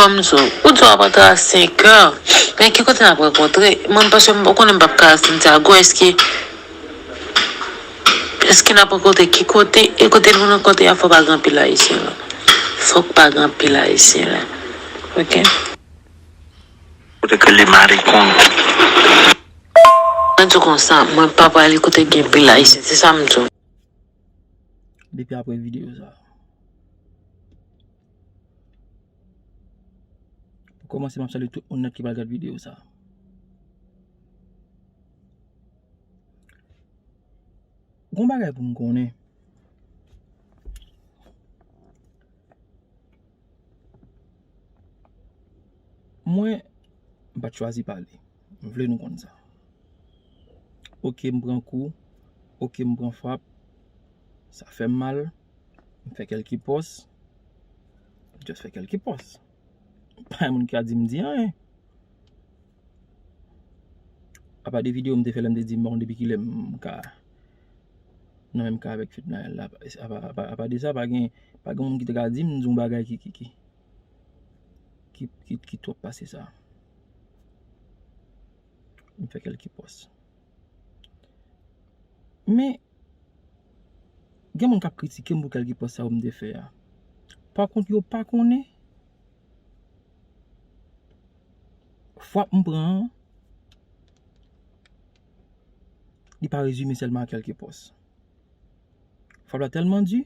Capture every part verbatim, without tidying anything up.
Kòm di w, ou di w ap antre a senk è, men ki kote n ap rankontre? Mwen, paske m konnen m p ap ka al Santiago, èske, èske n ap rankontre ki kote? E kote nou rankontre a, fòk pa gen anpil Ayisyen la. Fòk pa gen anpil Ayisyen la. Oke? Kote ke li marikon. Mwen di w konsa, mwen pa prale kote gen anpil Ayisyen, se sa m di w. Depi apre videyo sa. Pou kòmanse, m ap salye tout moun nèt ki pral gad videyo sa. Gon bagay pou m konnen. Mwen, m pa t chwazi pale. M vle nou konn sa. Oke, m pran kou. Oke, m pran frap. Sa fè m mal. M fè kèlke pòs. M just fè kèlke pòs. Pa gen moun ki ka di m di anyen. Apa de videyo m te fè lè m te di m pa konn depi kilè m ka nan menm ka avèk Fednaelle la. Apa, apa, apa de sa, pa gen, pa gen moun ki te ka di m di yon bagay ki, ki, ki, ki, ki, ki twòp pase sa. M fè kèlke pòs. Men, gen moun k ap kritike m pou kèlke pòs sa yo m te fè a. Pakont, yo pa konnen frap m pran an, li pa rezime sèlman a kèlke pòs. Frap la tèlman di,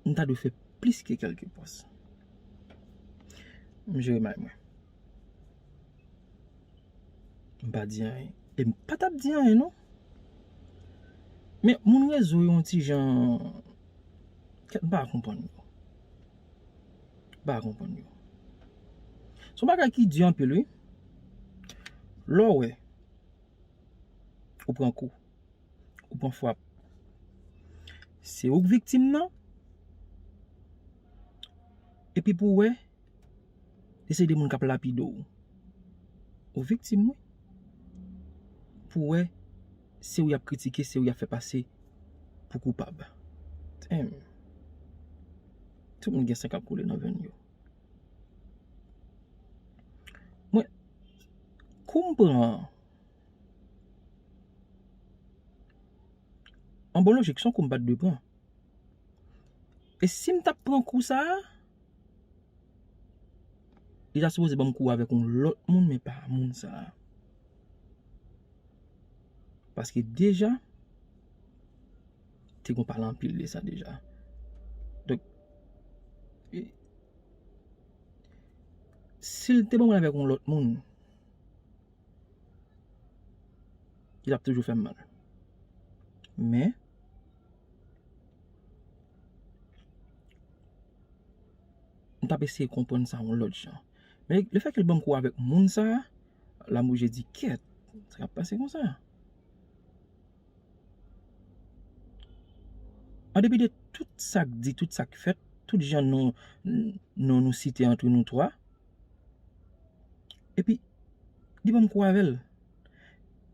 m ta dwe fè plis ke kèlke pòs. M jere may mwen. M pa di anyen. E m pa t ap di anyen, non. Men moun rezo yo yon ti jan, kèt, m pa konprann yo. M pa konprann yo. Se yon bagay ki di anpil, wi. Lè w wè, ou pran kou, ou pran frap. Se ou k viktim nan. Epi pou w wè, se de moun k ap lapide w. Ou viktim, wi. Pou w wè, se ou y ap kritike, se ou y ap fè pase pou koupab. Damn. Tout moun gen san k ap koule nan venn yo. Mwen, kou m pran an, an bon lojik, se yon kou m pa t dwe pran. E si m t ap pran kou sa a, li ta sipoze ban m kou avèk yon lòt moun, men pa moun sa a. Paske deja, te gon pale anpil de sa deja. Donk, e, si l te ban mwen avèk yon lòt moun, li t ap toujou fè m mal. Men, m t ap eseye konprann sa yon lòt jan. Men lefètke l ban m kou avèk moun sa a, la m oblije di, kèt, sa k ap pase konsa? An depi de tout sa k di, tout sa k fèt, tout jan non, non nou site antre nou twa, epi li ban m kou avè l.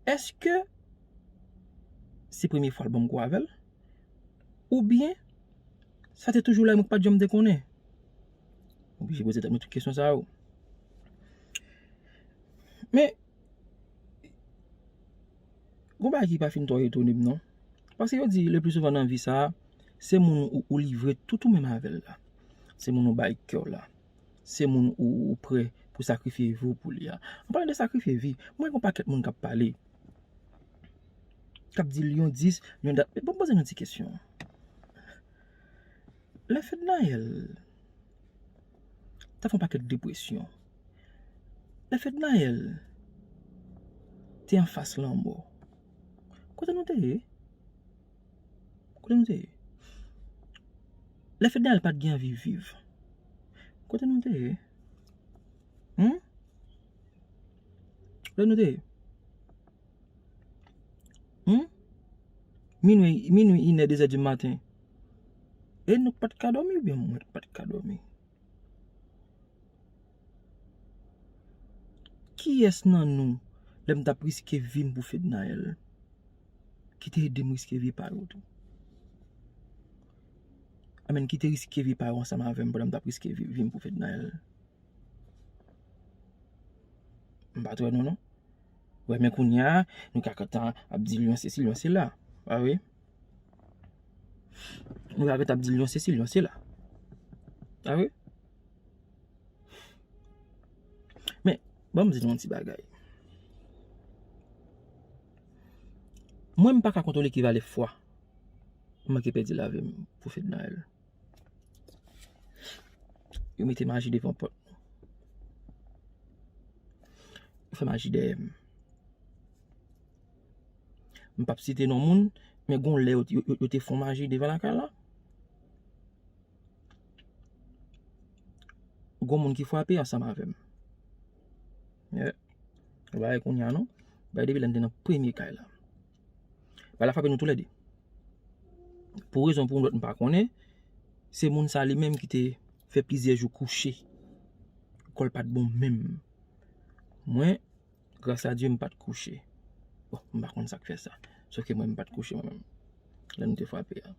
Èske se premye fwa l ban m kou avè l? Oubyen, sa te toujou la, mwen k pa t janm te konnen? Oblije poze tèt mwen tout kesyon sa yo. Men, gon bagay ki pa fin twò etone m, non. Paske yo di, le pli souvan nan vi sa a, se moun ou, ou livre tout ou menm avè l la. Se moun ou bay kè w la. Se moun ou, ou prè pou sakrifye vi w pou li a. An palan de sakrifye vi, mwen gen yon pakèt moun k ap pale. K ap di Lyon dis, Lyon dat. Bon, poze nou ti kesyon. Lè Fednaelle t ap fè yon pakèt depresyon, lè Fednaelle te anfas lanmò, kote nou te ye? Kote nou te ye? Lè Fednaelle pa t gen anvi viv, kote nou te ye? Hmm? Kote nou te ye? Hmm? Minwi, minwi, inè, dezè di maten. E nou k pa t ka dòmi oubyen mwen k pa t ka dòmi? Kiyès nan nou, lè m t ap riske vi m pou Fednaelle, ki te ede m riske vi pa yo tou? Amèn, ki te riske vi pa yo ansanm avè m pandan m t ap riske vi, vi m pou Fednaelle? M pa t wè non, non. Wè, men kounye a, nou ka kontan ap di l yon sesi, l yon sela. Pa vre? Nou ka kontan ap di l yon sesi, l yon sela. Pa vre? Men, ban m di nou yon ti bagay. Mwen, m pa ka kontwole ki valè fwa m manke pèdi lavi m pou Fednaelle. Yo mete maji devan pòt nou. Yo fè maji dèyè m. M p ap site non moun, men gon lè yo, yo, yo, yo te fon maji devan lakay la. Gon moun ki frape ansanm avè m. Yeah. Ou pa wè kounye a non. Bay depi lè n te nan premye kay la. Bay la frape nou toulède. Pou rezon pou yon lòt m pa konnen, se moun sa li menm ki te fè plizyè jou kouche. Kò l pa t bon menm. Mwen, gras a Dye, m pa t kouche. Bon, m pa konn sa k fè sa. Sòf ke mwen, m pa t kouche mwen menm. Lè nou te frape a.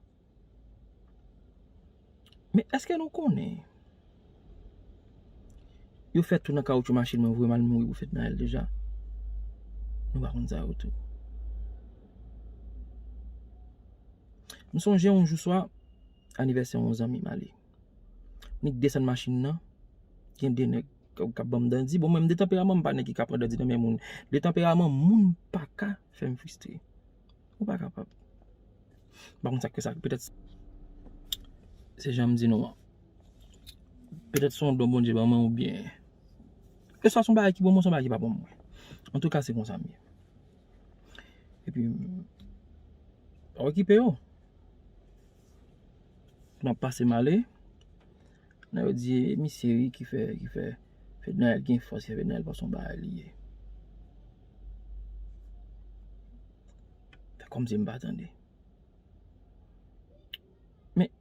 Men èske nou konnen yo fè tou nan kawotchou machin mwen, voye m al mouri pou Fednaelle deja? Nou pa konn sa yo tou. M sonje yon jou swa, anivèsè yon zanmi m ale. Nik desann machin nan, gen de nèg k ap, k ap ban m dandi. Bon, mwen, m de tanperaman, m pa nèg ki ka pran dandi nan men moun. De tanperaman, moun pa ka fè m fristre. Ou pa kapab. M pa konn sa k fè sa. Petèt se jan m di nou an. Petèt se yon don Bondye ban mwen oubyen. Keswa se yon bagay ki bon mwen, se yon bagay ki pa bon mwen. Antouka, se konsa m ye. Epi, pa okipe yo. N ap pase m ale. Nan yo di, e misye wi ki fè, ki fè Fednaelle gen fòs, ki fè Fednaelle panse yon bagay li ye. Fè kòmsi m pa tande. Men,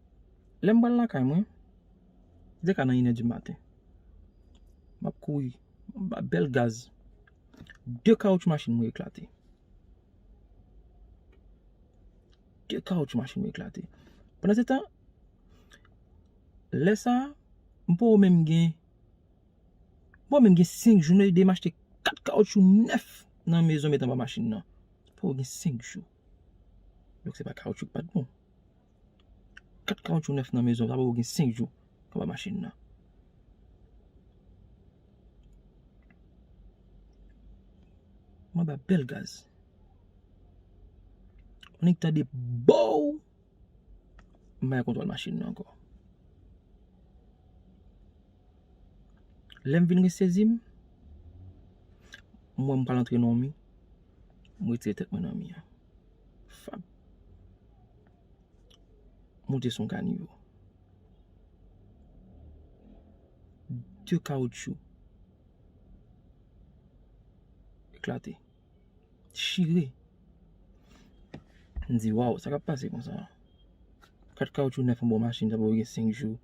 lè m pral lakay mwen, li te ka nan inè di maten. M ap kouri, m ap ba bèl gaz. De kawotchou machin mwen eklate. De kawotchou machin mwen eklate. Pandan se tan, lè sa a, m poko menm gen, m poko menm gen senk jou, nou ede m achte kat kawotchou nèf nan mezon met anba machin nan. M poko gen senk jou. Donk se pa kawotchou ki pa t bon. Kat kawotchou nèf nan mezon, sa poko gen senk jou anba machin nan. M anba bèl gaz. Annik tande bow! M pa gen kontwòl machin nan ankò. Lè m vin resezi m, m wè m pral antre nan yon mi. M retire tèt mwen nan mi an. Fap. Moute sou yon kanivo. De kawotchou eklate. Chire. M di, waw, sa k ap pase konsa? Kat kawotchou nèf anba yon machin, sa poko gen senk jou.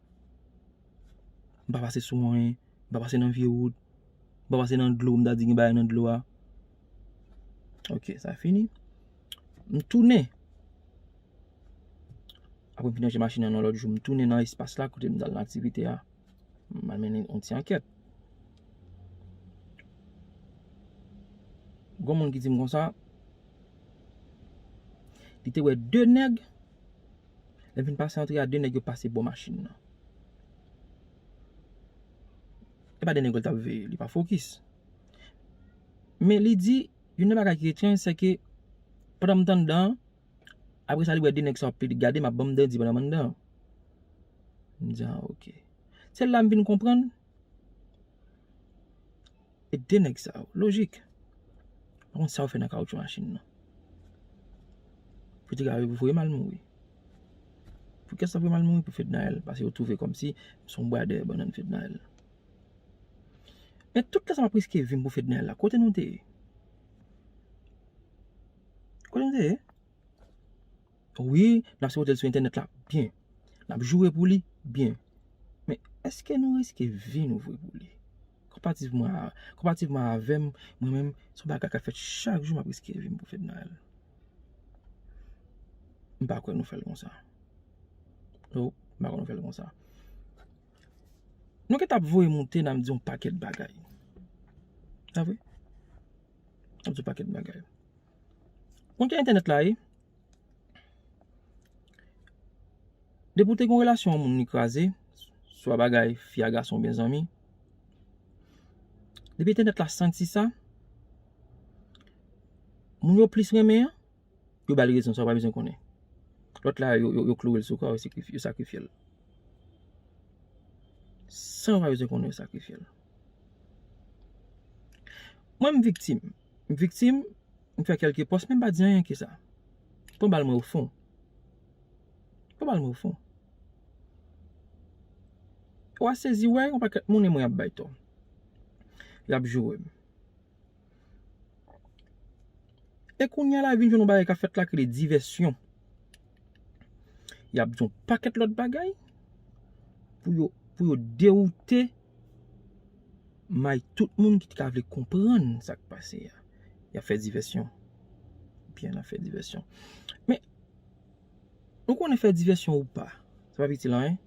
M pa pase sou anyen, m pa pase nan vye wout, m pa pase nan dlo, m ta di gen bagay nan dlo a. Ok, sa fini. M tounen. Apre m fin ranje machin nan yon lòt jou, m tounen nan espas la kote m t al nan aktivite a. M al mennen yon ti ankèt. Gon moun ki di m konsa, li te wè de nèg, lè m fin pase antre a, de nèg yo pase bò machin nan. E pa de nèg yo l t ap veye, li pa fokis. Men li di, youn nan bagay ki etranj, se ke pandan m t anndan an, apre sa li wè de nèg sa yo ap pede gade m, ap ban m dandi pandan m anndan an. M di, ah, ok. Se la m vin konprann, e de nèg sa yo, lojik. Pa konn sa yo fè nan kawotchou machin nan. Pou te ka voye m al mouri. Pou kiyès sa voye m al mouri? Pou Fednaelle, paske yo twouve kòmsi m se yon bwa dèyè bannann Fednaelle. Men tout tan sa m ap riske vi m pou Fednaelle la, kote nou te ye? Kote nou te ye? Wi, n ap sipote l sou entènèt la, byen. N ap joure pou li, byen. Men èske nou riske vi nou vre pou li? Konpativman a, konpativman avè m, mwen menm, se yon bagay k ap fèt chak jou, m ap riske vi m pou Fednaelle. M pa kwè nou fè l konsa. No, m pa kwè nou fè l konsa. Nou gentan ap voye moute, n ap di yon pakèt bagay. Pa vre? Ou di pakèt bagay. Konn ki entènèt la ye? Depi w te gen yon relasyon, yon moun li kraze, swa bagay fi a gason oubyen zanmi, depi entènèt la santi sa, moun yo plis renmen an, yo ba l rezon, san w pa bezwen konnen. Lòt la, yo, yo, yo kloure l sou kwa, yo sakrifye, yo sakrifye l. San w pa bezwen konnen, yo sakrifye l. Mwen, m viktim. M viktim, m fè kèlke pòs, men m pa di anyen ke sa. Pran bal mwen o fon. Pran bal mwen o fon. Ou a sezi wè, yon pakèt moun e mwen y ap bay tò. Y ap joure m. E kounye a la vin jwenn yon bagay k ap fèt la ki rele divèsyon. Y ap di yon pakèt lòt bagay pou yo, pou yo dewoute may tout moun ki t ka vle konprann sa k pase a. Y ap fè divèsyon. Byen, y ap fè divèsyon. Men, nou konnen fè divèsyon ou pa, sa p ap itil anyen.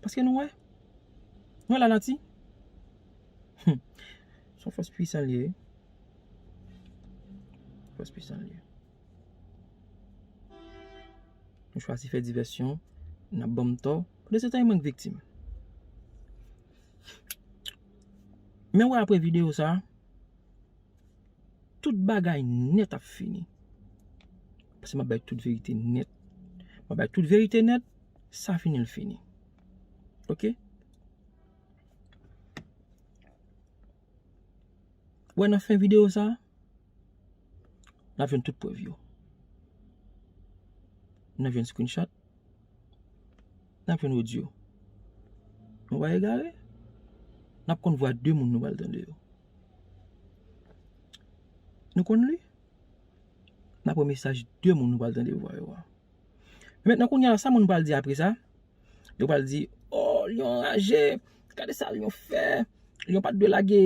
Paske nou wè. Nou wè lanati. Hmm. Se yon fòs pwisan li ye. Fòs pwisan li ye. Nou chwazi fè divèsyon, n ap ban m tò. Pandan se tan, e mwen k viktim. Men wè apre videyo sa, tout bagay nèt ap fini. Paske m ap bay tout verite nèt. M ap bay tout verite nèt, sa fini l fini. Oke? Wè nan fen videyo sa, n ap jwenn tout prèv yo. N ap jwenn screenshot. N ap jwenn odyo. Nou pa egare. N ap konn vwa de moun nou pral tande yo. Nou konn li. N ap wè mesaj de moun nou pral tande vwa yo a. Mentnan kounye a, sa moun pral di apre sa? Yo pral di, "Oh, Lion anraje. Gade sa Lion fè. Lion pa t dwe lage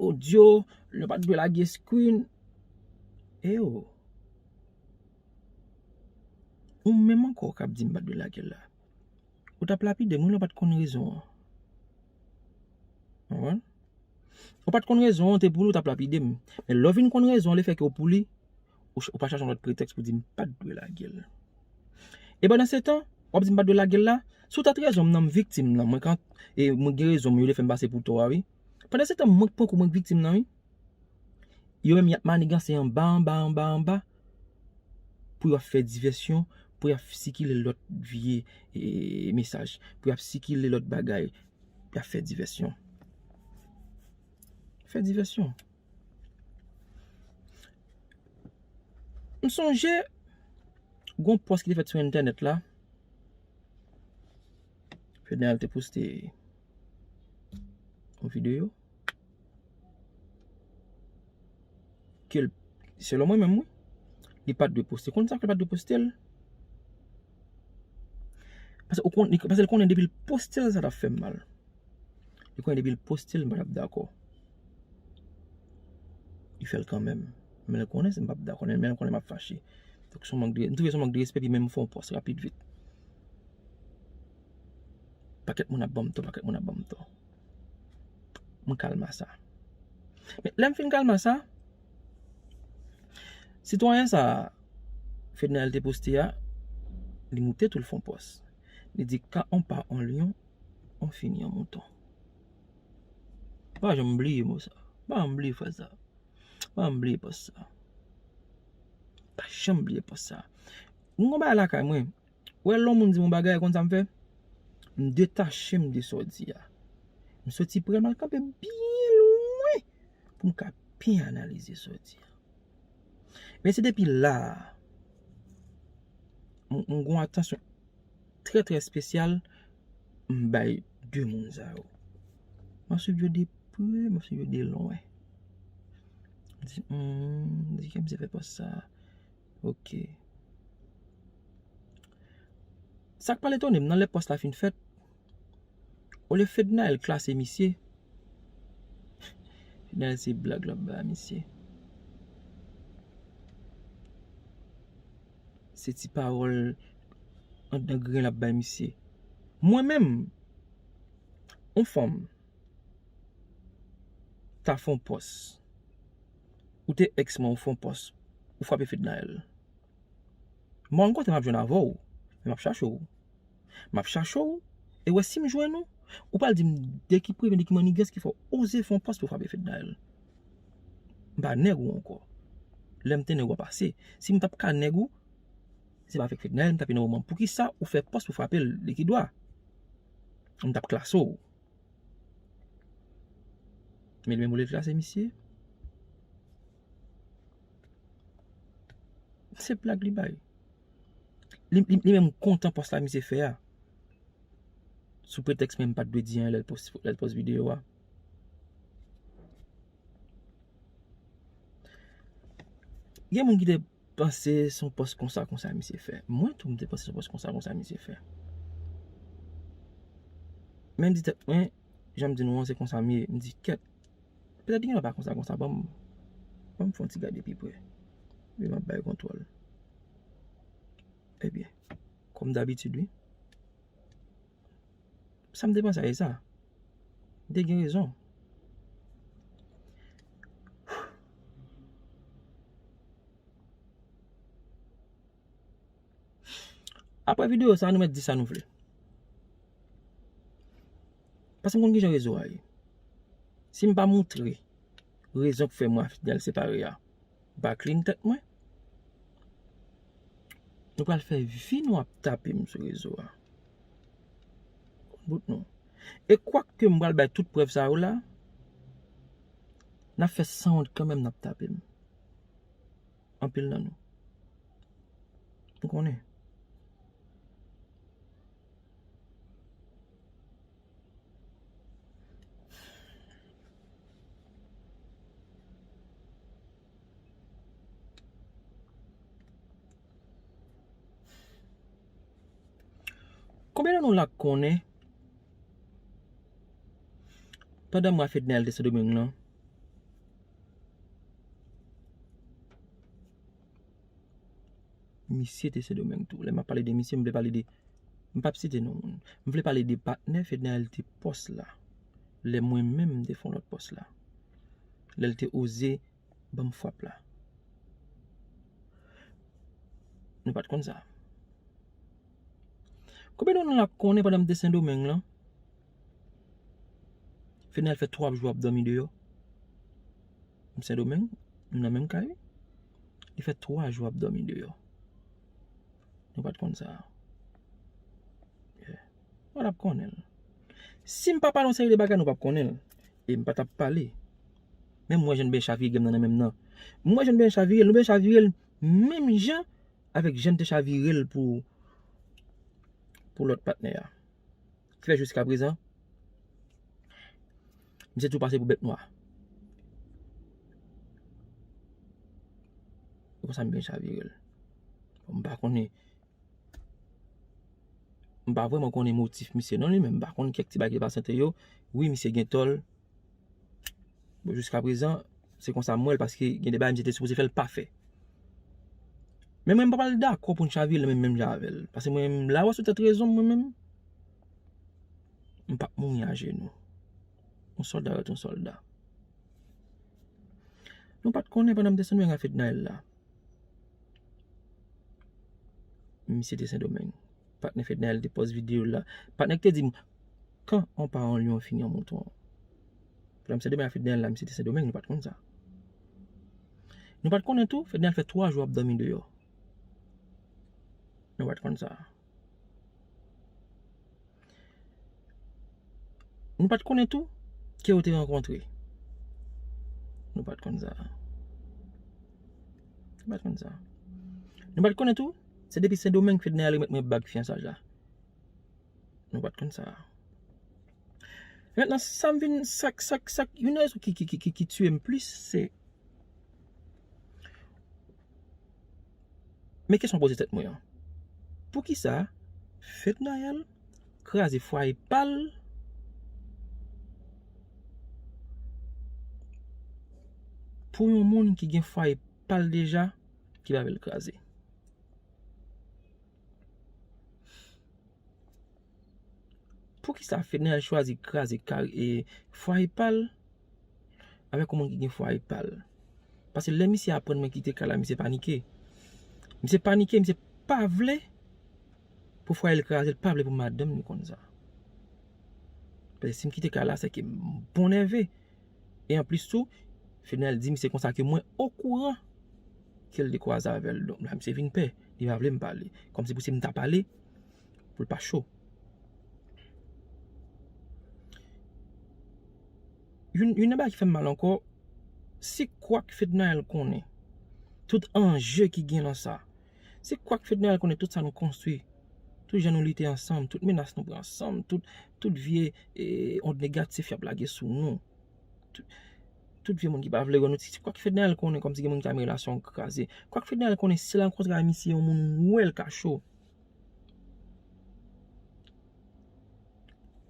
odyo. Lion pa t dwe lage screen." E o. Ou menm ankò k ap di m pa t dwe lage l la. Ou t ap lapide m, wi, lè w pa t konn rezon an. Konprann? Ou pa t konn rezon an, te pou li w t ap lapide m. Men lè w vin konn rezon an, lefètke w pou li, ou ch-, ou pa chache yon lòt pretèks pou di m pa t dwe lage l. E pandan se tan, w ap di m pa t dwe lage l la, si w ta t rezon m nan, m viktim nan, mwen kan, e mwen gen rezon m, yo vle fè m pase pou tò a, wi. Pandan se tan, mwen k pran kou, mwen k viktim nan, wi. Yo menm y ap maniganse anba, anba, anba, anba, pou y ap fè divèsyon, pou y ap sikile lòt vye, e, mesaj, pou y ap sikile lòt bagay, y ap fè divèsyon. Fè divèsyon. M sonje, gon pòs ki te fèt sou entènèt la, Fednaelle te poste yon videyo ke l, selon mwen menm, wi, li pa t dwe poste. Konn sa fè l pa t dwe poste l? Paske ou konn, li, paske l konnen depi l poste l, sa t ap fè m mal. Li konnen depi l poste l, m pa t ap dakò. Li fè l kanmenm. Men l konnen si m p ap dakò, men l konnen m ap fache. Donk, se yon mank de, m twouve se yon mank de respè, epi menm m fè yon pòs rapid vit. Pakèt moun ap ban m tò, pakèt moun ap ban m tò. M kalma sa. Men lè m fin kalma sa, sitwayen sa a, Fednaelle te poste a, li moute tou l fè yon pòs. Li di, "Quand on part en lion, on finit en mouton." M pa janm bliye mo sa. M pa janm bliye fraz sa. M pa janm bliye pòs sa. M pa janm bliye pòs sa. M gon bagay lakay mwen. Wè, lè yon moun di m yon bagay, konn sa m fè? M detache m de sa w di a. M soti pre l, m al kanpe byen lwen pou m ka byen analize sa w di a. Men se depi la a, m, m gon atansyon trè, trè espesyal m bay de moun sa yo. M ap swiv yo de pre, m ap swiv yo de lwen. M di, hmm, di ki misye fè pòs sa. Ok. Sa k pral etone m nan lè pòs la fin fèt, olye Fednaelle klase misye, Fednaelle se blag l ap bay misye. Se ti pawòl anndan grenn l ap bay misye. Mwen menm, yon fanm ta fè yon pòs. Ou te ex mwen, ou fè yon pòs, ou frape Fednaelle. M pa konn kote m ap jwenn avè w, men m ap chache w. M ap chache w, e wè si m jwenn ou, ou pral di m de ki premye, de ki mannigans ki fè w oze fè yon pòs pou w frape Fednaelle. M pa nèg ou ankò. Lè m te nèg ou a pase. Si m t ap ka nèg ou, se pa avèk Fednaelle m t ap enève w. Poukisa ou fè pòs pou frape l, de ki dwa? M t ap klase w. Men li menm ou le klase misye? Se blag li bay. Li, li, li menm kontan pòs la misye fè a. Sou pretèks mwen m pa t dwe di anyen lè l pòs, lè l pòs videyo a. Gen moun ki te panse se yon pòs konsa, konsa misye fè. Mwen tou, m te panse se yon pòs konsa, konsa misye fè. Men m di tèt mwen, jan m di nou an, se konsa m ye. M di, kèt, petèt li gen dwa pa konsa, konsa, ban m, ban m fè yon ti gade pi pre. Epi m ap bay kontwòl. Ebyen, kòm dabitid, wi. Sa m te panse a, e sa. M te gen rezon. Apre videyo sa, nou mèt di sa nou vle. Paske m konn kijan rezo a ye. Si m pa moutre rezon k fè mwen a Fednaelle separe a, m pa clean tèt mwen, nou pral fè vi nou ap tape m sou rezo a. Konn bout nou. E kwak ke m pral bay tout prèv sa yo la, n ap fè sanwont kanmenm, n ap tape m. Anpil nan nou. M konnen. Konbyen nan nou la k konnen, pandan mwen a Fednaelle te Sendomeng lan, misye te Sendomeng tou. Lè m ap pale de misye, m vle pale de, m p ap site non moun. M vle pale de patnè Fednaelle te pòs la. Lè mwen menm m te fè yon lòt pòs la. Lè l te oze ban m frap la. Nou pa t konn sa. Konbyen nan nou la k konnen pandan m te Sendomeng lan, Fednaelle fè twa jou ap dòmi deyò? M Sendomeng, nou nan menm kay wi. Li fè twa jou ap dòmi deyò. Nou pa t konn sa. Yeah. Nou pa t ap konnen l. Si m pa pale yon seri de bagay, nou p ap konnen l. E m pa t ap pale. Men m wè jan l byen chavire m nan, nan men m nan. M wè jan l byen chavire l, nou byen chavire l menm jan avèk jan l te chavire l pou, pou lòt patnè a. Ki fè jiskaprezan, misye tou pase pou bèt nwa. E konsa m byen chavire l. Bon, m pa konnen, m pa vrèman konnen motif misye non li, men m pa konn kèk ti bagay ki te pase ant yo. Wi, misye gen tò l. Bon, jiskaprezan, se konsa m wè l, paske gen de bagay misye te sipoze fè l pa fè. Men mwen, m pa pral dakò pou n chavire l menm, menm jan avè l. Paske mwen menm, la w sou tèt rezon m, mwen menm, m p ap mouri ajenou. Yon sòlda rete yon sòlda. Nou pa t konnen pandan m te Sendomeng a Fednaelle la. Misye te Sendomeng. Patnè Fednaelle te pòs videyo la. Patnè ki te di m, quand on part en lion, on finit en mouton. Pandan m Sendomeng a Fednaelle la, misye te Sendomeng, nou pa t konn sa. Nou pa t konnen tou, Fednaelle fè twa jou ap dòmi deyò. Nou pa t konn sa. Nou pa t konnen tou ke yo te rankontre. Nou pa t konn sa. Nou pa t konn sa. Nou pa t konnen tou, se depi Sendomeng Fednaelle remèt mwen bag fiyansaj la. Nou pa t konn sa. Mentnan, sa m vin, sa k, sa k, sa k, youn nan rezon ki, ki, ki, ki, ki tiye m plis, se Men kesyon m poze tèt mwen an, poukisa Fednaelle kraze fwaye pa l pou yon moun ki gen fwaye pa l deja ki pa vle l kraze? Poukisa Fednaelle chwazi kraze kar-, e, fwaye pa l avèk yon moun ki gen fwaye pa l? Paske lè misye aprann mwen kite kay la, misye panike. Misye panike, misye pa vle pou fwaye l kraze, l pa vle pou madanm li konn sa. Paske si m kite kay la, se ke m bon nève. E anplis tou, Fednaelle di misye konsa ke mwen okouran ke l te kwaze avè l. Donk, la, misye vin pè. Li pa vle m pale. Kòmsi pou si m ta pale, pou l pa cho. Youn, youn nan bagay ki fè m mal ankò, se kwak Fednaelle konnen. Tout anje ki gen nan sa. Se kwak Fednaelle konnen tout sa nou konstwi. Tout jan nou lite ansanm, tout menas nou pran ansanm, tout, tout vye, eh, ond negatif y ap lage sou nou. Tout, tout vye moun ki pa vle wè nou, se kwak Fednaelle konnen kòmsi gen moun ki ta renmen relasyon kraze. Kwak Fednaelle konnen si l rankontre a misye yon moun wè l ka cho.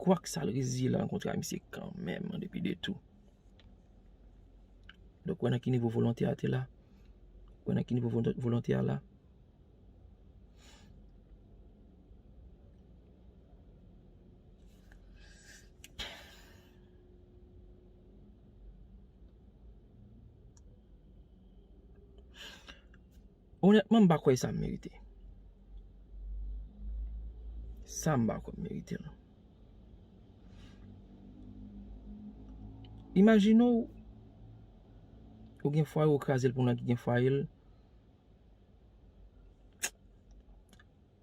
Kwak sa l reziye l rankontre a misye kanmenm, an depi de tou. Donk, wè nan ki nivo volonte a te la. Wè nan ki nivo volon-, volonte a la. Onètman, m pa kwè sa m merite. Sa m pa kwè m merite l. Imajine w, ou gen fwaye, ou kraze l pou nèg ki gen fwaye l.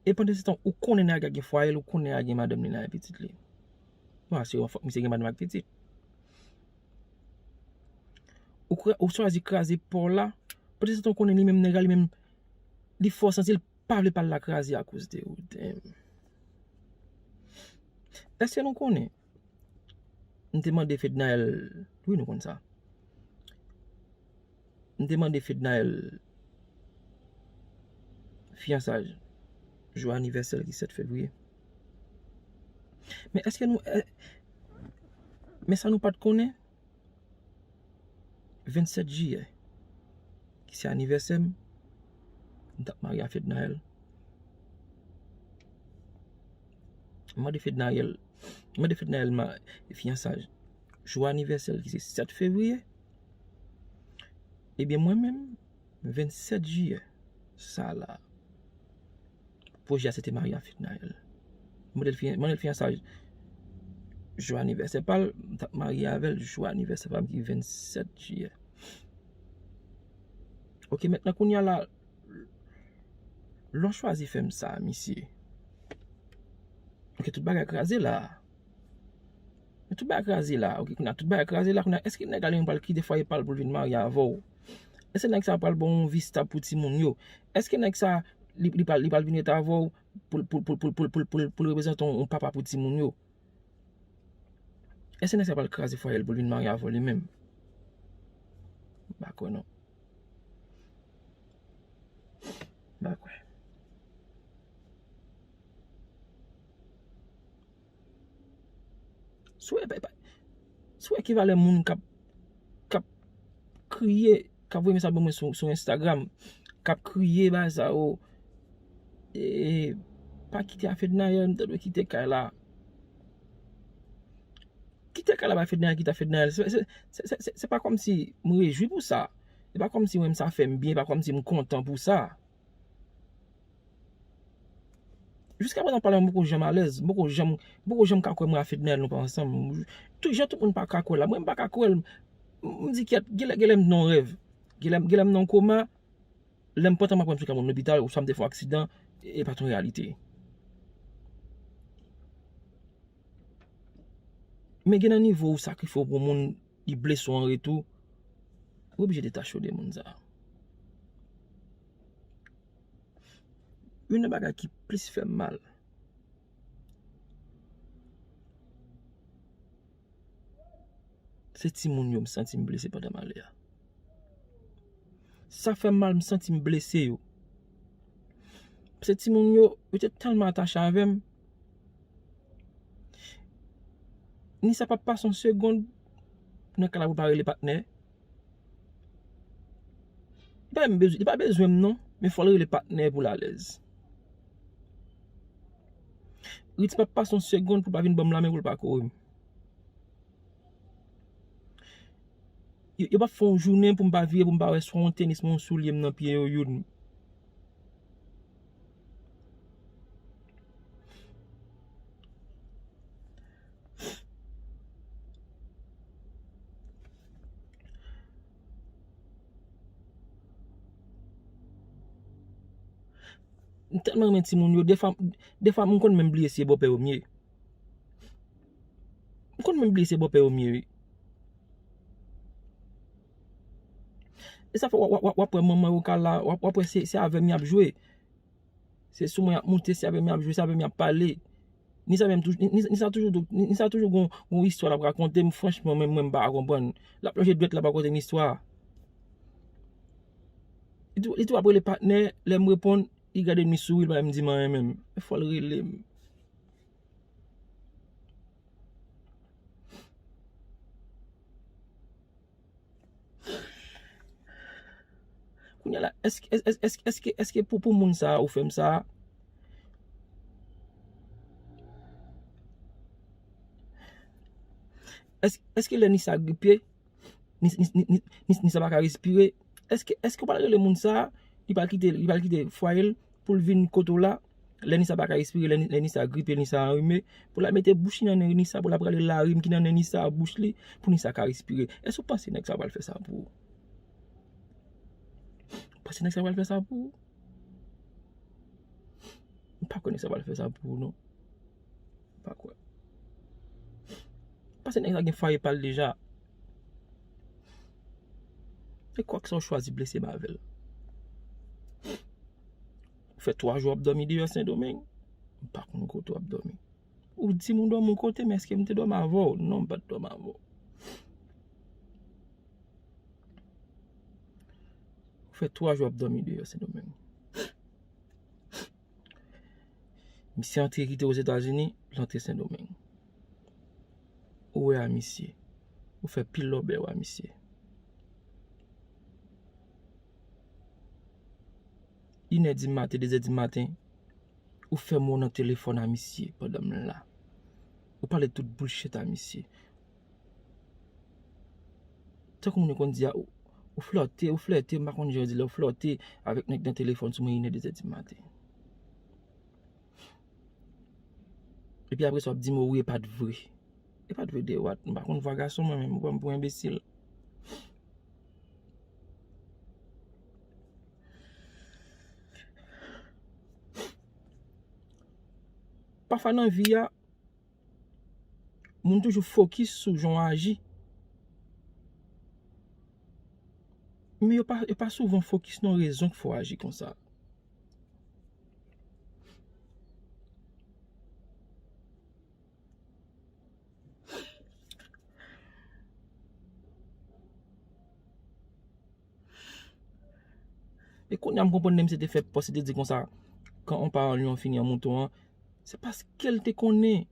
E pandan se tan, ou konnen nèg la gen fwaye l, ou konnen nèg la gen madanm li la, gen pitit li. Bon, se yon fòk misye gen madanm ak pitit. Ou, kra- ou chwazi kraze pa w la. Pandan se tan, ou konnen li menm nèg la, li menm, li fè w santi l pa vle pa l la kraze akoz de ou. Damn. Èske nou konnen? M te mande Fednaelle, wi, nou konn sa. M te mande Fednaelle fiyansaj jou anivèsè l ki sèt fevriye. Men èske nou, è- men sa nou pa t konnen? Vennsèt jiyè, ki se anivèsè m, m t ap marye a Fednaelle. M mande Fednaelle, m mande Fednaelle ma- fiyansaj jou anivèsè l ki se sèt fevriye. Ebyen, mwen menm, vennsèt jiyè, sa la, pwojè a se te marye a Fednaelle. M mande l fiyan- mande l fiyansaj jou anivèsè pa l, m t ap marye avè l jou anivèsè pa m ki vennsèt jiyè. Ok, mentnan kounye a la, lè w chwazi fè m sa, misye. Ok, tout bagay kraze la. Men tout bagay kraze la, ok, kounye a tout bagay kraze la, kounye a, èske nèg la li menm pral kite fwaye pa l pou l vin marye avè w? Èske nèg sa pral ba w yon vi stab pou timoun yo? Èske nèg sa, li, li pral, li pral vin ret avè w pou, pou, pou reprezante yon, yon papa pou timoun yo? Èske nèg sa pral kraze fwaye l pou l vin marye avè w li menm? M pa kwè non. M pa kwè. Si w wè, pa- pa- si w wè ki valè moun k ap, k ap kriye, k ap voye mesaj ban mwen sou, sou Instagram, k ap kriye bagay sa yo, e, pa kite a Fednaelle, m ta dwe kite kay la. Kite kay la bay Fednaelle, kite a Fednaelle. Se, se, se, se, se, se pa kòmsi m rejwi pou sa. Se pa kòmsi mwen, sa fè m byen, se pa kòmsi m kontan pou sa. Jiska prezan pale a m poko janm alèz, m poko janm, m poko janm ka kwè mwen a Fednaelle nou pa ansanm. Tout jan tout moun pa ka kwè la, mwen m pa ka kwè l. M, m di kyèt, genlè, genlè m nan yon rèv. Genlè, genlè m nan yon koma, lè m pantan m ap wè m sou ka moun lopital, oswa m te fè yon aksidan, e pa t yon reyalite. Men gen nan nivo ou sakrifye w pou moun, li blese w an retou, ou oblije detache w de moun sa. Youn nan bagay ki plis fè m mal, se timoun yo m santi m blese pandan m ale a. Sa fè m mal, m santi m blese yo. Paske timoun yo, yo te tèlman atache avè m. Nisa p ap pase yon segonn nan kay la pou l pa rele patnè. Li pa menm bezwen, li pa bezwen m non, men fò l rele patnè pou l alèz. Ritz p ap pase yon segonn pou l pa vin ban m lanmen pou l pa kore m. Yo, yo p ap fè yon jounen pou m pa vire, pou m pa wè swa yon tenis, mwen yon soulye m nan pye yo, youn. M tèlman renmen timoun yo, defwa, defwa m konn menm bliye si e bòpè yo m ye. M konn menm bliye se bòpè yo m ye, wi. E sa fè w, w, w, w ap wè manman yo ka la, w ap, w ap wè se, se avè m y ap jwe. Se sou mwen y ap moute, se avè m y ap jwe, se avè m y ap pale. Ni sa menm toujou, ni, ni sa toujou, ni, ni sa toujou gon, gon istwa l ap rakonte m, franchman, mwen, mwen, m pa ka konprann. L ap lonje dwèt, l ap rakonte m istwa. Li tou, li tou ap rele patnè, lè m reponn, li gade m, li souri, li pa menm di m anyen menm. E fò l rele m. Kounye a la, èske, èske, èske, èske, èske pou, pou moun sa a ou fè m sa a? Èske, èske lè Nisa gripe, Nis-, Nis-, Nis-, Nis-, Nis-, Nisa pa ka respire? Èske, èske w pral rele moun sa a, li pral kite, li pral kite fwaye l pou l vin kote w la? Lè Nisa pa ka respire, lè, lè Nisa gripe, Nisa anrime, pou l al mete bouch li nan nen Nisa, pou l ap rale larim ki nan nen Nisa a bouch li, pou Nisa ka respire. Èske w panse nèg sa pral fè sa pou ou? Ou panse nèg sa pral fè sa pou ou? M pa kwè nèg sa pral fè sa pou ou, non. M pa kwè. Paske nèg la gen fwaye pa l deja. E kwak sa w chwazi blese m avè l. Ou fè twa jou w ap dòmi deyò Sendomeng. M pa konn kote w ap dòmi. Ou di m ou dòmi yon kote, men èske m te dòmi avè w? Non, m pa t dòmi avè w. Ou fè twa jou w ap dòmi deyò Sendomeng. Misye antre kite Ozetazini, l antre Sendomeng. Ou wè a misye. Ou fè pil lòbèy a misye. Inè di maten, dezè di maten, ou fè mo nan telefòn a misye pandan m la. Ou pale tout bullshit a misye. Tankou moun yo konn di a, ou, ou flòte, ou flète, m pa konn jan yo di lè ou flòte avèk nèg nan telefòn sou mwen inè dezè di maten. Epi apre sa, w ap di m, o wi, e pa t vre. E pa t vre de what? M pa konn vwa gason mwen menm, ou pran m pou enbesil. Pafwa nan vi a, moun toujou fokis sou jan w aji. Men yo pa, yo pa souvan fokis nan rezon k fè w aji konsa. E kounye a m konprann lè misye te fè pòs, li te di konsa, quand on parle en lion finit en mouton an, se paske l te konnen.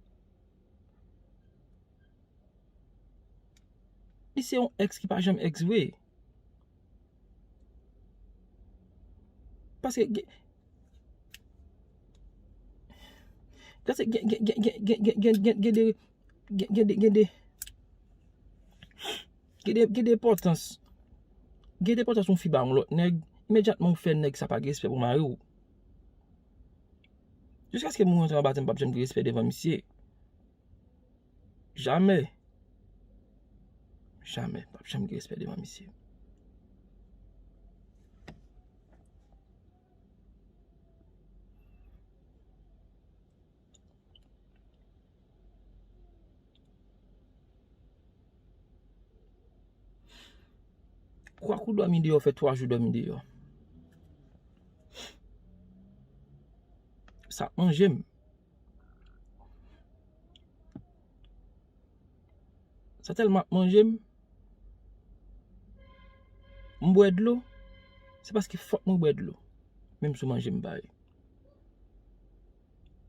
Li se yon èks ki pa janm èks vre. Paske gen, paske gen, gen, gen, gen, gen, gen, gen, gen, gen de, gen, gen de, gen de, gen de, gen de enpòtans. Gen de enpòtans yon fi ba yon lòt nèg, imedyatman ou fè nèg sa pa gen respè pou mari w. Jiskaske moun rantre anba tè m p ap janm gen respè devan misye. Jamè. Jamè. P ap janm gen respè devan misye. Kwa kou dòmi deyò, fè twa jou dòmi deyò. Sa ap manje m. Sa tèlman ap manje m. M bwè dlo. Se paske fòk mwen bwè dlo. Menm si w manje m bay.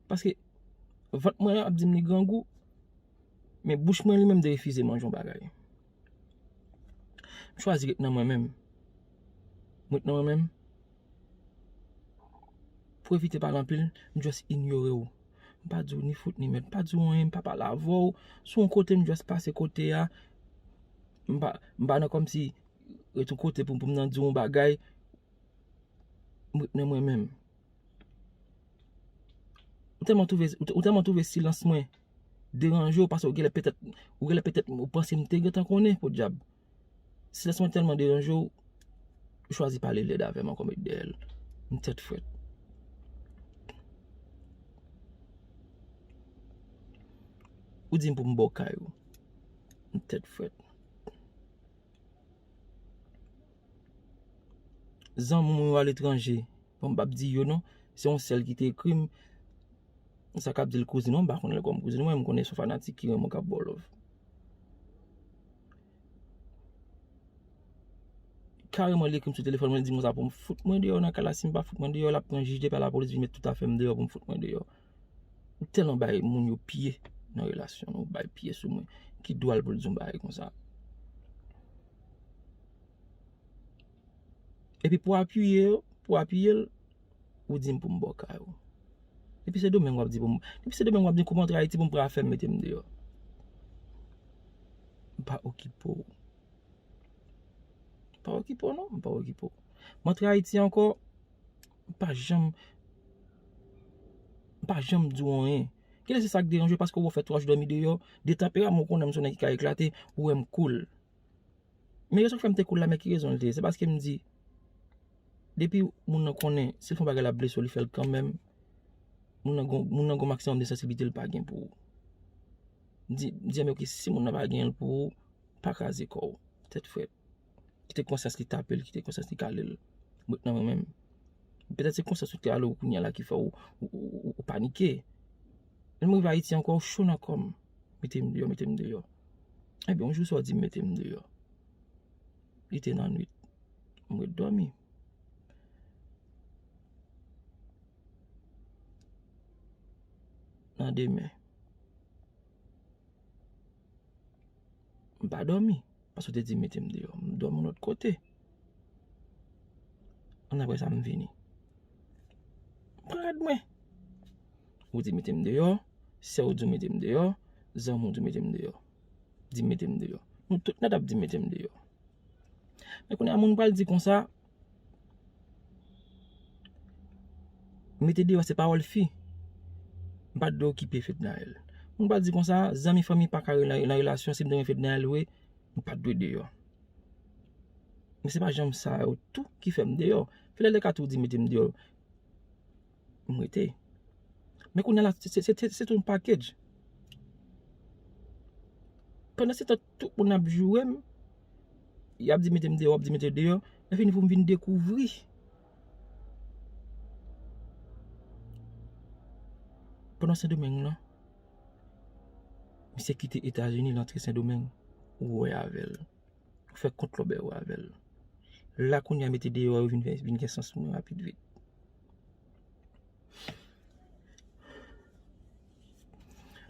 Paske vant mwen ap di m li grangou, men bouch mwen li menm te refize manje yon bagay. M chwazi ret nan mwen menm. M ret nan mwen menm. Pou evite pale anpil, m just inyore w. M pa di w ni fout ni mèd, m pa di w anyen, m pa pale avè w. Si w yon kote, m just pase kote a. M pa, m pa nan kòmsi ret yon kote pou, pou m nan di yon bagay, m ret nan mwen menm. Ou tèlman twouve, ou tè-, ou tèlman twouve silans mwen deranje w, paske ou genlè petèt, ou genlè petèt, ou panse m te gentan konnen, podyab. Silans mwen tèlman deranje w, ou chwazi pale lèd avè m ankò, m ret dèyè l. M tèt frèt. Ou di m pou m ba w kay ou. M tèt frèt. Zanmi mwen yo aletranje. Bon, m p ap di yo non. Se yon sèl ki te ekri m. Sa k ap di l kouzin mwen, m pa konn l kòm kouzin mwen, m konnen se yon fanatik ki renmen w k ap ba w love. Kareman, li ekri m sou telefòn mwen, li di m konsa pou m fout mwen deyò nan kay la. Si m pa fout mwen deyò, l ap pran jij de pè, lapolis vin met tout afè m deyò pou m fout mwen deyò. Ou tèlman bay moun yo pye nan relasyon nou, bay pye sou mwen. Ki dwa l pou l di yon bagay konsa? Epi pou apiye yo, pou apiye l, ou di m pou m ba w kay ou. Depi Sendomeng w ap di pou m, depi Sendomeng w ap di kou m antre Ayiti pou m pran afè m mete m deyò. M pa okipe w. M pa okipe w non, m pa okipe w. M antre Ayiti ankò, m pa janm, m pa janm di w anyen. Genlè se sa k deranje w paske w fè twa jou dòmi deyò, de tanperaman w konnen m se yon nèg ki ka eklate, ou wè m cool. Men rezon k fè m te cool la, men ki rezon l te ye? Se paske m di, depi moun nan konnen, si l fè yon bagay l ap blese w, li fè l kanmenm. Moun nan gon, moun nan gon maksimòm de sansiblite l pa gen pou ou. M di, m di, men oke, si moun nan pa gen l pou ou, pa kraze kò w. Tèt frèt. Kite konsyans li tape l, kite konsyans li kale l. M ret nan mwen menm. Petèt se konsyans ou te ale w kounye a la ki fè w, ou, ou, ou, ou panike. Lè m rive Ayiti ankò, w cho nan kò m. Mete m deyò, mete m deyò. Ebyen, yon jou sa w di m mete m deyò. Li te nan nwit. M ret dòmi. Nan demen, m pa dòmi. Paske w te di mete m deyò. M dòmi yon lòt kote. Annapre sa, m vini. M pran rad mwen. Ou di mete m deyò. Sè w di w mete m deyò. Zanmi w di w mete m deyò. Di mete m deyò. Nou tout nèt ap di mete m deyò. Men kounye a, moun pral di konsa, mete deyò se pawòl fi. M pa t dwe okipe Fednaelle. Moun pral di konsa, zanmi fanmi pa ka nan, nan relasyon, si m te renmen Fednaelle vre, m pa t dwe deyò. Men se pa janm sa yo tou ki fè m deyò. Fednaelle ka tou di mete m deyò. M rete. Men kounye a la, se, se, se, se tout yon package. Pandan se tan, tout moun ap joure m, y ap di mete m deyò, w ap di mete deyò, lè fini pou m vin dekouvri. Pandan Sendomeng lan, misye kite Etazini, l antre Sendomeng, ou wè avè l. Ou fè kont lòbèy ou avè l. La kounye a mete deyò yo vin fè, vin gen sans pou mwen rapid vit.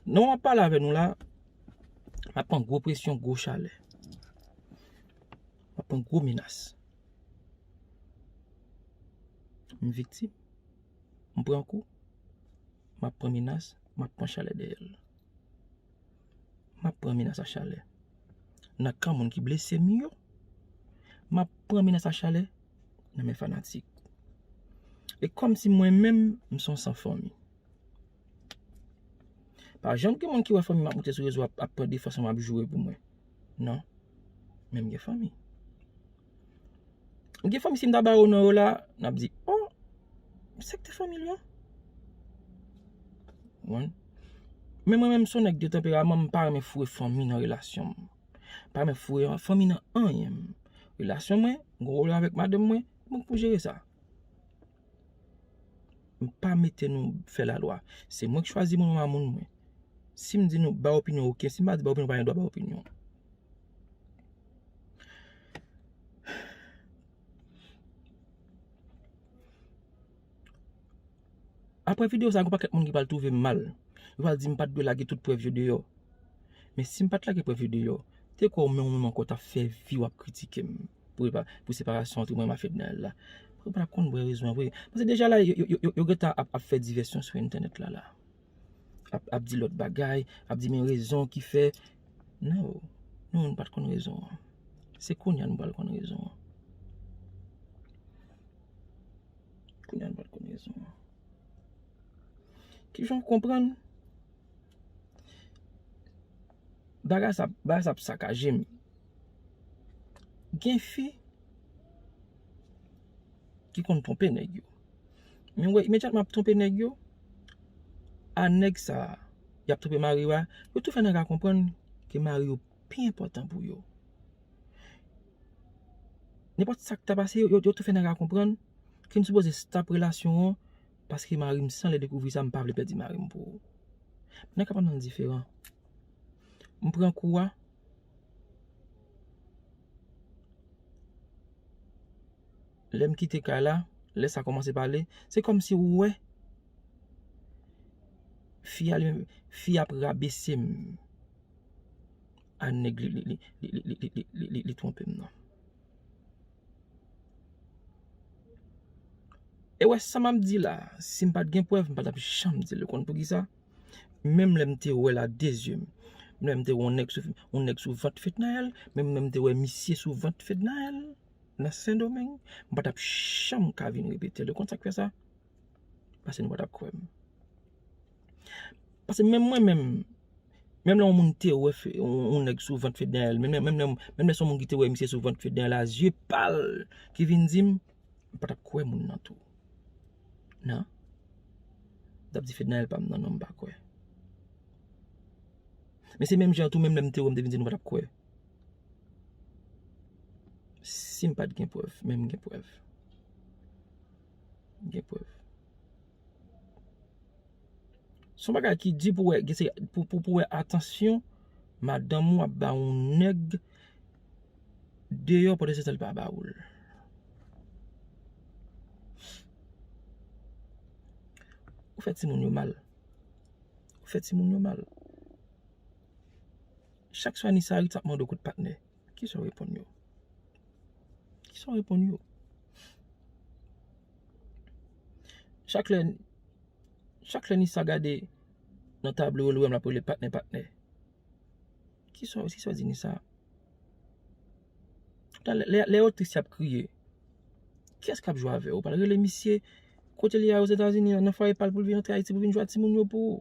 Nan w ap pale avè nou la, m ap pran gwo presyon, gwo chalè. M ap pran gwo menas. M viktim. M pran kou. M ap pran menas, m ap pran chalè dèyè l. M ap pran menas a chalè nan kan moun ki blese m yo. M ap pran menas a chalè nan men fanatik. E kòmsi mwen menm, m se yon san fanmi. Pa janm gen moun ki wè fanmi m ap moute sou rezo ap, ap pran defans mwen, ap joure pou mwen. Non. Men m gen fanmi. M gen fanmi, si m ta ba yo non yo la, n ap di, oh, sa k te fanmi l yo? Konprann? Men mwen menm, se yon nèg de tanperaman, m pa renmen foure fanmi nan relasyon m. M pa renmen foure fanmi nan anyen m. Relasyon mwen, m gen yon relasyon avèk madanm mwen, mwen pou jere sa. M pa mete nou fè lalwa. Se mwen k chwazi moun mwen a moun mwen. Si m di nou bay opinyon, oke. Si m pa di bay opinyon, pa gen dwa bay opinyon. Apre videyo sa, gen pakèt moun ki pral twouve m mal. Yo pral di m pa t dwe lage tout prèv yo deyò. Men si m pa t lage prèv yo deyò, te kwè w menm, ou menm ankò t ap fè vi w ap kritike m pou repa-, pou separasyon ant mwen ak Fednaelle la. Ou pa t ap konn vrè rezon an vre. Paske deja la, yo, yo, yo, yo gentan ap, ap fè divèsyon sou entènèt la, la. Ap, ap di lòt bagay, ap di men rezon ki fè. Non. Nou menm nou pa t konn rezon an. Se kounye a nou pral konn rezon an. Kounye a nou pral konn rezon an. Kijan w konprann? Bagay sa, bagay sa ap sakaje m. Gen fi ki konn twonpe nèg yo. Men w wè, imedyatman ap twonpe nèg yo, a nèg sa a, y ap twonpe mari yo a, yo tou fè nèg la konprann ke mari yo pi enpòtan pou yo. Nenpòt sa k ta pase, yo, yo, yo tou fè nèg la konprann ke m sipoze stop relasyon an, paske mari m, si anlè dekouvri sa, m pa vle pèdi mari m pou ou. Nèg la pa nan diferan. M pran kou a. Lè m kite kay la, lè sa kòmanse pale, se kòmsi ou wè fi a li menm, fi a ap rabese m a nèg li, li, li twonpe m nan. E wè sa m ap di la, si m pa t gen prèv, m pa t ap janm di l. Ou konn poukisa? Menm lè m te wè l a de zye m, menm lè m te wè yon nèg sou, yon nèg sou vant Fednaelle, menm lè m te wè misye sou vant Fednaelle nan Sendomeng, m pa t ap janm ka vin repete l. Ou konn sa k fè sa? Paske nou pa t ap kwè m. Paske menm mwen menm, menm lè yon moun te wè fe, yon, yon nèg sou vant Fednaelle, menm, menm, menm, menm lè se yon moun ki te wè misye sou vant Fednaelle a zye pa l ki vin di m, m pa t ap kwè moun nan tou. Non. M t ap di Fednaelle pa m nan, non, m pa kwè. Men se menm jan tou, menm lè m te wè, m te vin di nou pa t ap kwè. Si m pa t gen prèv, men m gen prèv. M gen prèv. Se yon bagay ki di pou wè, gen se, pou, pou, pou wè atansyon madanm ou ap ba yon nèg deyò pandan se tan li pa ba ou l. Ou fè timoun yo mal. Ou fè timoun yo mal. Chak swa Nissa Ritz ap mande w kout patnè. Kisa w reponn yo? Kisa w reponn yo? Chak lè, chak lè Nissa gade nan tablo yo, l wè m l ap rele patnè, patnè. Kisa, kisa w di Nissa? Lè, lè, lè yo tris, y ap kriye. Kiyès k ap jwe avè w? Ou pral rele misye kote li a Ozetazini an, nan fwaye pa l pou l vin antre Ayiti pou vin jwe ak timoun yo pou ou?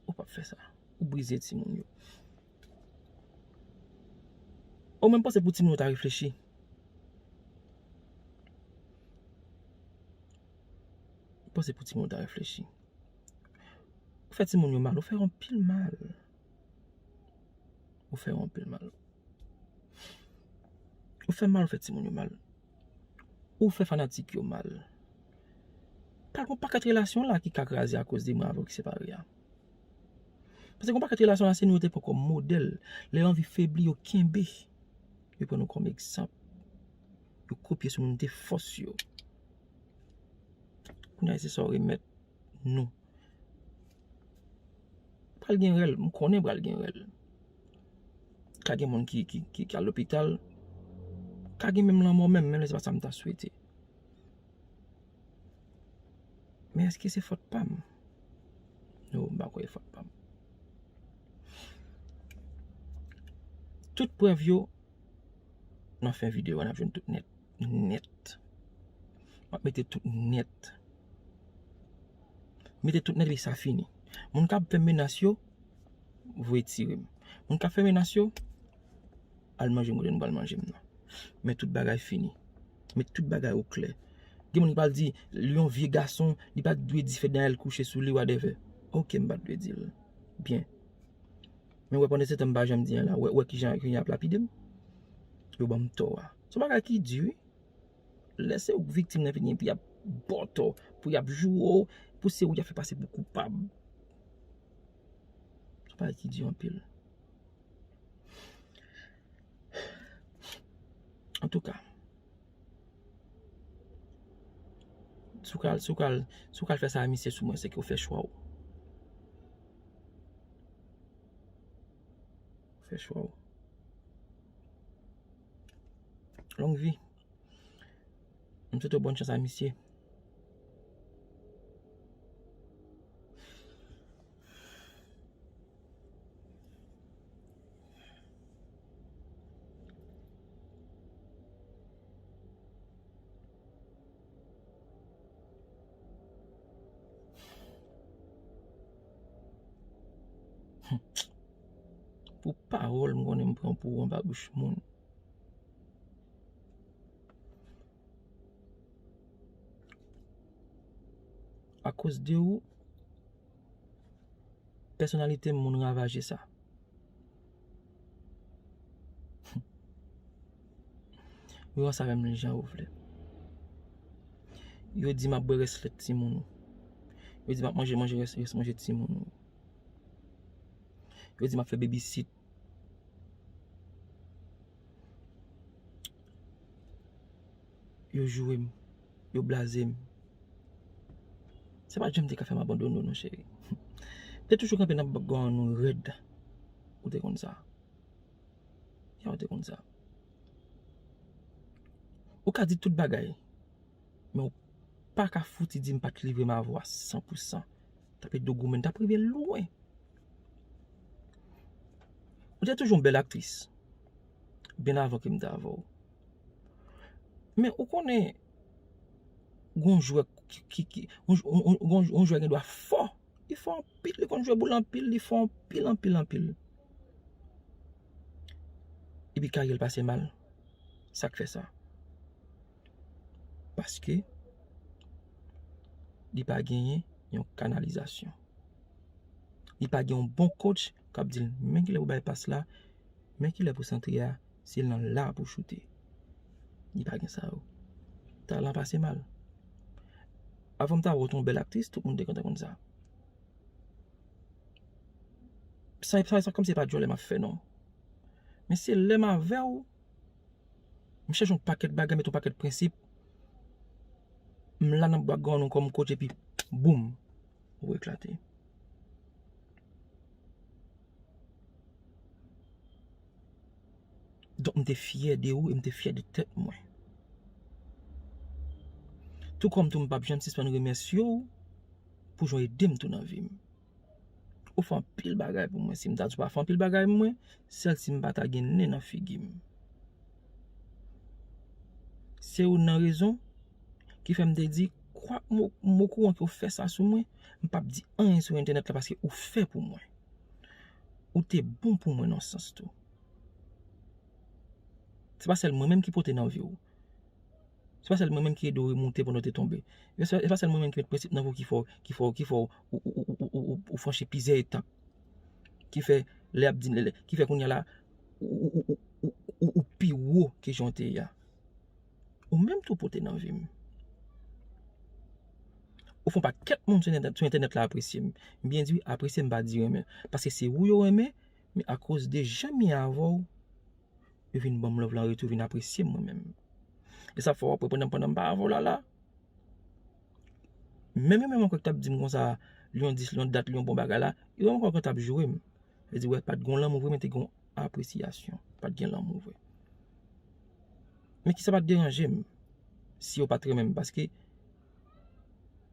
Ou p ap fè sa. Ou brize timoun yo. Ou menm panse pou timoun yo ta reflechi. Ou panse pou timoun yo ta reflechi. Ou fè timoun yo mal, ou fè yo anpil mal. Ou fè yo anpil mal. Ou fè mal, ou fè timoun yo mal. Ou fè fanatik yo mal. Pa gen yon pakèt relasyon la ki ka kraze akoz de mwen avè w ki separe a. Paske gen yon pakèt relasyon la, se nou yo te pran kòm modèl. Lè yo anvi febli, yo kenbe. Yo pran nou kòm egzanp. Yo kopye sou nou, nou te fòs yo. Kounye a, se sa w remèt nou. Pral gen rèl, m konnen pral gen rèl. Ka gen moun ki, ki, ki, ki al lopital. Ka gen menm lanmò menm, menm lè se pa sa m ta swete. Men èske se fòt pa m? No, m pa kwè e fòt pa m. Tout prèv yo, nan fen videyo a, n ap jwenn tout nèt. Nèt. M ap mete tout nèt. Mete tout nèt epi sa fini. Moun k ap fè m menas yo, voye tire m. Moun k ap fè menas yo, al manje m kote nou pral manje m nan. Men tout bagay fini. Met tout bagay oklè. Gen moun ki pral di, li yon vye gason, li pa t dwe di Fednaelle kouche sou li, whatever. Oke, m pa t dwe di l. Byen. Men wè, pandan se tan m pa janm di anyen la, wè, wè kijan, kijan y ap lapide m. Yo ban m tò a. Se yon bagay ki di, wi. Lè se ou k viktim nan vini, epi y ap ba w tò, pou y ap joure w, pou se ou y ap fè pase pou koupab. Se yon bagay ki di anpil. Antouka, si w ka, si w ka, si w ka fè sa a misye sou mwen, se ke w fè chwa w. Ou fè chwa w. Long vi. M swete w bòn chans a misye. Pou pawòl m konnen m pran pou ou anba bouch moun. Akoz de ou, pèsonalite m moun ravaje sa. Yo wè sa menm jan ou vle. Yo di m ap bwè rès lèt timoun ou. Yo di m ap manje manje rès, rès manje timoun ou. Yo di m ap fè babysit. Yo joure m. Yo blaze m. Se pa janm te ka fè m abandone w non, cheri. M te toujou kanpe nan bògò nou rèd. Ou te konn sa. Ya, ou te konn sa. Ou ka di tout bagay, men ou pa ka fouti di m pa t livre m avè w a san pou san. T ap ede w goumen, t ap rive lwen. Ou te toujou yon bèl aktris, byen avan ke m te avè w. Men ou konnen, gon jwè ki, ki, ki, yon, yon, yon, yon jwè gen dwa fò. Li fò anpil, li konn jwe boul anpil, li fò anpil, anpil, anpil. Epi karyè l pase mal. Sa k fè sa? Paske li pa genyen yon kanalizasyon. Li pa gen yon bon coach k ap di l, men kilè pou bay pas la, men kilè pou santre a, se nan la pou choute. Li pa gen sa yo. Talan pase mal. Avan m ta wè w te yon bèl aktris, tout moun te kontan konn sa. Sa, sa, sa kòmsi se pa djòlè m ap fè non. Men se lè m avè w, m chanje yon pakèt bagay, mete yon pakèt prensip. M la nan bwa grann ou kòm coach epi boum, ou eklate. Donk m te fyè de ou e m te fyè de tèt mwen. Tou kòm tou m p ap janm sispann remèsye w pou jan w ede m tou nan vi m. Ou fè anpil bagay pou mwen. Si m ta di w pa fè anpil bagay pou mwen, sèl si m pa ta gen nen nan figi m. Se ou nan rezon ki fè m te di, kwak m o- m okouran ke w fè sa sou mwen, m p ap di anyen sou entènèt la paske ou fè pou mwen. Ou te bon pou mwen nan sans tou. Se pa sèl mwen menm ki pote nan vi w. Se pa sèl mwen menm ki ede w remonte pandan w te tonbe. E se, e pa sèl mwen menm ki met prensip nan vi w ki fè w, ki fè w, ki fè w, ou, ou, ou franchi plizyè etap. Ki fè, lè y ap di, lè, lè, ki fè kounye a la, ou, ou, ou pi wo ke jan w te ye a. Ou menm tou pote nan vi m. Ou fè yon pakèt moun sou entènèt, sou entènèt la apresye m. M byen di wi, apresye m pa di renmen. Paske se ou yo renmen, men akoz de jan m ye avè w, yo vin ban m love la an retou, vin apresye m mwen menm. E sa fè w ap wè pandan, pandan m pa avè w la la. Menm yo menm ankò ki t ap di m konsa, li yon dis, li yon dat, li yon bon bagay la, yo menm ankò ki t ap joure m. Yo di, wè, pa t gen lanmou vre, men te gen apresyasyon. Pa t gen lanmou vre. Men kisa pa t deranje m si yo pa t renmen m, paske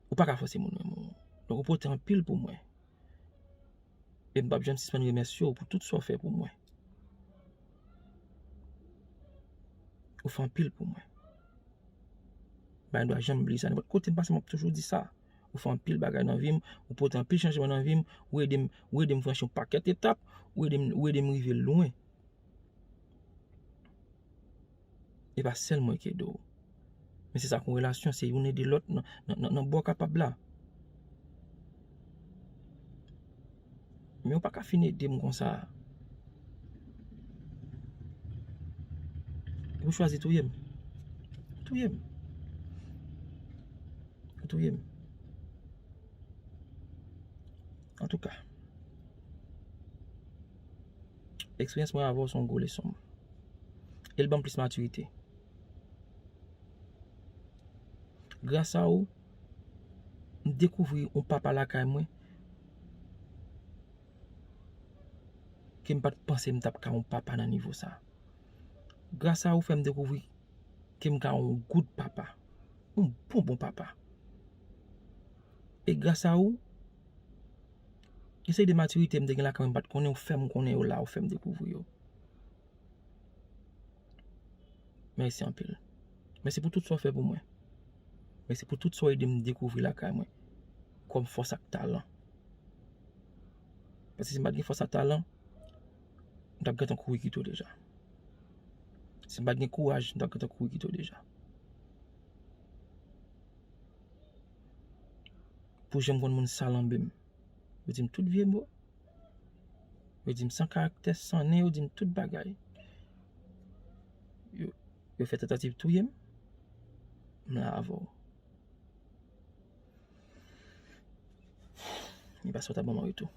ou pa ka fòse moun renmen w. Donk, ou pote anpil pou mwen. E m p ap janm sispann remèsye w pou tout sa w fè pou mwen. Ou fè anpil pou mwen. M pa gen dwa janm bliye sa. Nenpòt kote m pase, m ap toujou di sa. Ou fè anpil bagay nan vi m, ou pote anpil chanjman nan vi m, ou ede m, ou ede m franchi yon pakèt etap, ou ede m, ou ede m rive lwen. E pa sèl mwen ki ede w. Men se sa k yon relasyon, se youn ede lòt nan, nan, nan, nan bò kapab la. Men ou pa ka fin ede m konsa. Ou chwazi touye m. Touye m. Ou touye m. Antouka, eksperyans mwen avè w se yon gwo leson. E l ban m plis matirite. Gras a ou, m dekouvri yon papa lakay mwen ke m pa t panse m t ap ka yon papa nan nivo sa. Gras a ou fè m dekouvri ke m ka yon goud papa. Yon bon bon papa. E gras a ou, yon seri de matirite m te gen lakay mwen m pa t konnen, ou fè m konnen yo la, ou fè m dekouvri yo. Mèsi anpil. Mèsi pou tout sa w fè pou mwen. Mèsi pou tout sa w ede m dekouvri lakay mwen. Kòm fòs ak talan. Paske si m pa t gen fòs ak talan, m t ap gentan kouri kite w deja. Si m pa t gen kouraj, m t ap gentan kouri kite w deja. Pou jan m konn moun salanbe m. Yo di m tout vye mo. Yo di m san karaktè, san nen, yo di m tout bagay. Yo, yo fè tantativ touye m. M la avè w. Li pa sot ap ban m an retou.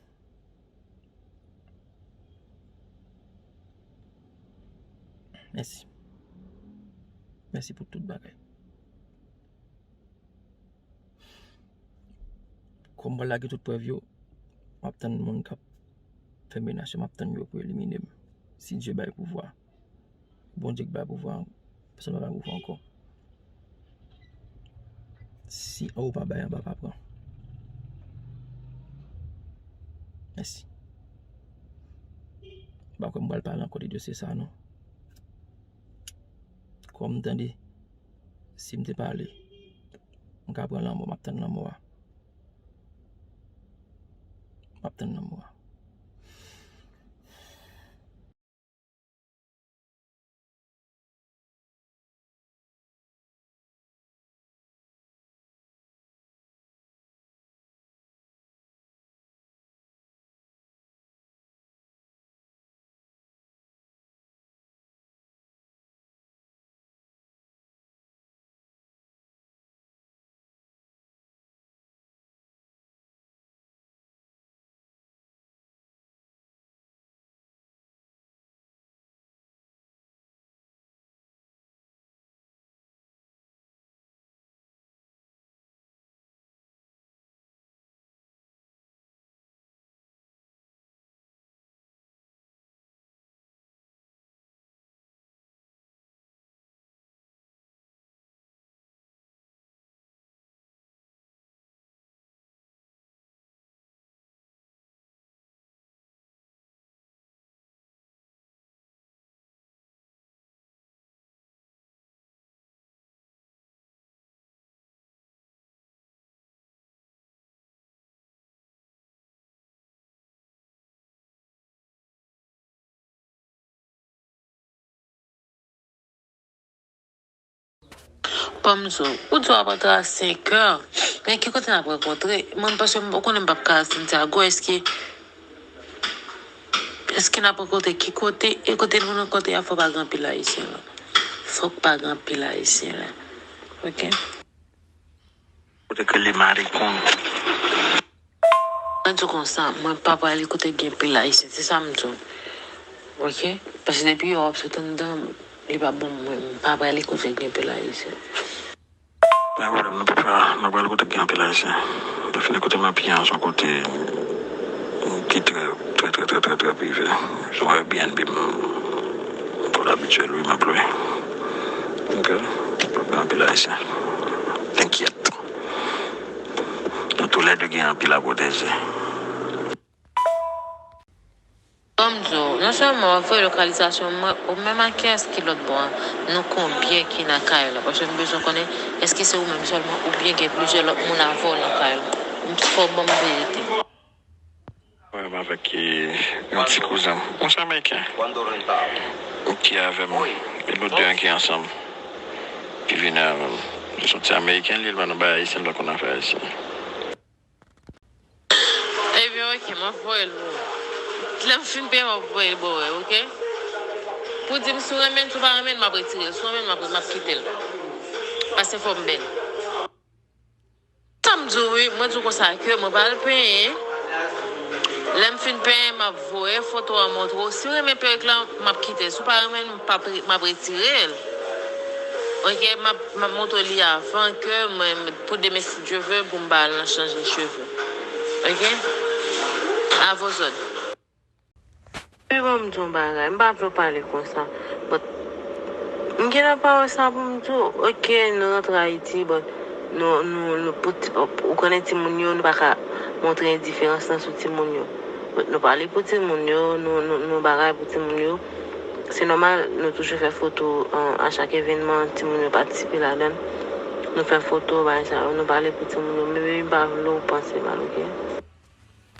Mèsi. Mèsi pou tout bagay. Kòm m pral lage tout prèv yo, m ap tann moun k ap fè menas yo, m ap tann yo pou elimine m. Si Dye bay pouvwa. Bondye k bay pouvwa, pèsonn pa bay pouvwa ankò. Si anwo pa bay, anba pa pran. Mèsi. M pa kwè m pral pale ankò de dosye sa a, non. Kòm m tande, si m te pale, m ka pran lanmò, m ap tann lanmò a. M ap tann lanmò a. Ban m di w, ou di w ap antre a senkè. Men ki kote n ap rankontre? Mwen, paske m, ou konnen m p ap ka Santiago, èske, èske n ap rankontre ki kote? E kote nou rankontre a, fò pa gen anpil Ayisyen la. Fòk pa gen anpil Ayisyen la. Oke? Kote ke li marikon. Mwen di w konsa, mwen pa prale kote gen pil Ayisyen, se sa m di w. Oke? Paske depi yo ap sot anndan, li pa bon, mwen, m pa prale kote gen pil Ayisyen. Pa gen pwoblèm, nou pa prale, nou prale kote gen anpil Ayisyen. Defini kote m ap ye an, se yon kote ki trè, trè, trè, trè, trè, trè prive. Se yon Airbnb m, m konn abitye lwe, m ap lwe. Oke? Pa gen anpil Ayisyen. Enkyèt. Nou toulède gen anpil a pwoteje. Ban m di w, non sèlman w ap voye lokalizasyon mwen, ou menm ak kiyès ki lòt bò a, nou konbyen ki nan kay la? Paske m bezwen konnen, èske se ou menm sèlman oubyen gen plizyè lòt moun avè w nan kay la? M fò w ban m verite. Mwen menm avèk, eh, yon ti kouzen m. Yon ti Ameriken. Ki avè m. E nou de an ki ansanm. Ki vini avè m. Se yon ti Ameriken, li, li pa nan bagay Ayisyen, li pa konn afè Ayisyen. Ebyen, oke, m ap voye l pou ou. Lè m fin peye, m ap voye l ba w, oke? Pou di m si w renmen l, si w pa renmen l, m ap retire l. Si w renmen l, m ap, m ap kite l. Paske fò m bèl. Sa m di w, wi, mwen di w konsa ke mwen pral penyen. Lè m fin penyen, m ap voye foto a montre w. Si w renmen perik la, m ap kite l. Si w pa renmen l, m p ap re-, m ap retire l. Oke, m ap, m ap montre w li avan ke mwen, pou demen, si Dye vle, pou m pa al nan chanje cheve. Oke? A vos òd. Men ban m di w yon bagay, m pa vle w pale konsa. But, m gen nan pawòl sa pou m di w, oke, nou rantre Ayiti, but, nou, nou, nou, pou ti, ou konnen timoun yo, nou pa ka montre endiferans lan sou timoun yo. But, nou pale pou timoun yo, nou, nou, nou bagay pou timoun yo. Se nòmal, nou toujou fè foto, an, a chak evènman, timoun yo patisipe ladan l. Nou fè foto, bagay sa yo, nou pale pou timoun yo. Men, men, m pa vle w panse mal, oke?